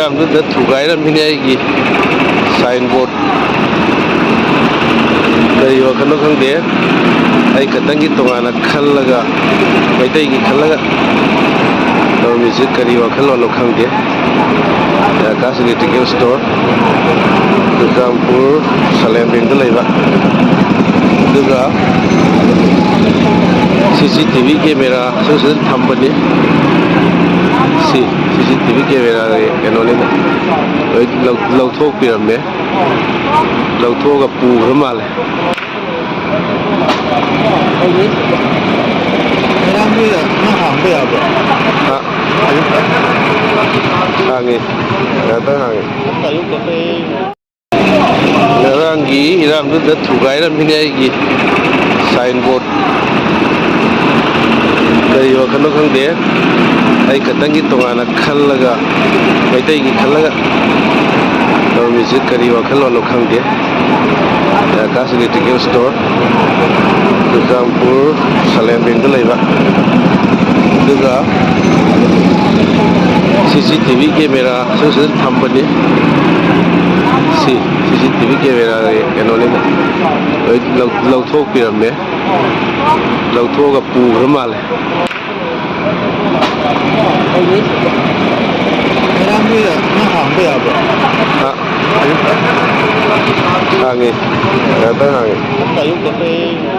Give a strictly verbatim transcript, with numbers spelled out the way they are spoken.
ꯑꯗꯨꯗ ꯊꯨꯒꯥꯏꯔꯝꯃꯤꯅꯦ ꯑꯩꯒꯤ ꯁꯥꯏꯟ ꯕꯣꯔꯗ꯫ ꯀꯔꯤ ꯋꯥꯈꯜꯅꯣ ꯈꯪꯗꯦ, ꯑꯩ ꯈꯛꯇꯪꯒꯤ ꯇꯣꯉꯥꯟꯅ ꯈꯜꯂꯒ, ꯃꯩꯇꯩꯒꯤ ꯈꯜꯂꯒ ꯇꯧꯔꯝꯃꯤꯁꯦ ꯀꯔꯤ ꯋꯥꯈꯜꯂꯣꯟꯅꯣ ꯈꯪꯗꯦ꯫ ꯑꯀꯥꯁ ꯏꯂꯦꯛꯇ꯭ꯔꯤꯀꯦꯜ ꯁ꯭ꯇꯣꯔ, ꯆꯨꯔꯆꯥꯟꯄꯨꯔ ꯁꯂꯦꯝꯕꯦꯡꯗ ꯂꯩꯕ꯫ ꯑꯗꯨꯒ ꯁꯤ ꯁꯤ ꯇꯤ ꯚꯤ ꯀꯦꯃꯦꯔꯥꯁꯨ ꯁꯤꯗ ꯊꯝꯕꯅꯤ꯫ ꯁꯤ ꯁꯤ ꯁꯤ ꯇꯤ ꯚꯤ ꯀꯦꯃꯦꯔꯥꯒꯤ ꯀꯩꯅꯣꯅꯤꯗ, ꯂꯣꯏ ꯂꯧ-, ꯂꯧꯊꯣꯛꯄꯤꯔꯝꯃꯦ꯫ ꯂꯧꯊꯣꯛꯑꯒ ꯄꯨꯈ꯭ꯔ ꯃꯥꯜꯂꯦ꯫ ꯉꯔꯥꯡꯒꯤ ꯅꯪ ꯍꯥꯡꯕ ꯌꯥꯕ꯭ꯔꯣ? ꯍꯥ? ꯍꯥꯡꯉꯤ꯫ ꯉꯥꯛꯇꯪ ꯍꯥꯡꯉꯤ꯫ ꯉꯔꯥꯡꯒꯤ ꯏꯔꯥꯡꯗꯨꯗ ꯊꯨꯒꯥꯏꯔꯝꯃꯤꯅꯦ ꯑꯩꯒꯤ ꯁꯥꯏꯟ ꯕꯣꯔꯗ꯫ ꯀꯔꯤ ꯋꯥꯈꯜꯅꯣ ꯈꯪꯗꯦ, ꯑꯩ ꯈꯛꯇꯪꯒꯤ ꯇꯣꯉꯥꯟꯅ ꯈꯜꯂꯒ, ꯃꯩꯇꯩꯒꯤ ꯈꯜꯂꯒ ꯇꯧꯔꯝꯃꯤꯁꯦ ꯀꯔꯤ ꯋꯥꯈꯜꯂꯣꯟꯅꯣ ꯈꯪꯗꯦ꯫ ꯑꯀꯥꯁ ꯏꯂꯦꯛꯇ꯭ꯔꯤꯀꯦꯜ ꯁ꯭ꯇꯣꯔ, ꯆꯨꯔꯆꯥꯟꯄꯨꯔ ꯁꯂꯦꯝꯕꯦꯡꯗ ꯂꯩꯕ꯫ ꯑꯗꯨꯒ ꯁꯤ ꯁꯤ ꯇꯤ ꯚꯤ ꯀꯦꯃꯦꯔꯥꯁꯨ ꯁꯤꯗ ꯊꯝꯕꯅꯤ꯫ ꯁꯤ ꯁꯤ ꯁꯤ ꯇꯤ ꯚꯤ ꯀꯦꯃꯦꯔꯥꯒꯤ ꯀꯩꯅꯣꯅꯤ, ꯂꯣꯏ ꯂꯧ-, ꯂꯧꯊꯣꯛꯄꯤꯔꯝꯃꯦ꯫ ꯂꯧꯊꯣꯛꯑꯒ ꯄꯨꯈ꯭ꯔ ꯃꯥꯜꯂꯦ꯫ ꯉꯔꯥꯡꯒꯤ ꯅꯪ ꯍꯥꯡꯕ ꯌꯥꯕ꯭ꯔꯣ? ꯍꯥ? ꯍꯥꯡꯉꯤ꯫ ꯉꯥꯛꯇꯪ ꯍꯥꯡꯉꯤ꯫ ꯑꯌꯨꯛꯇ ꯑꯩꯈꯣꯏ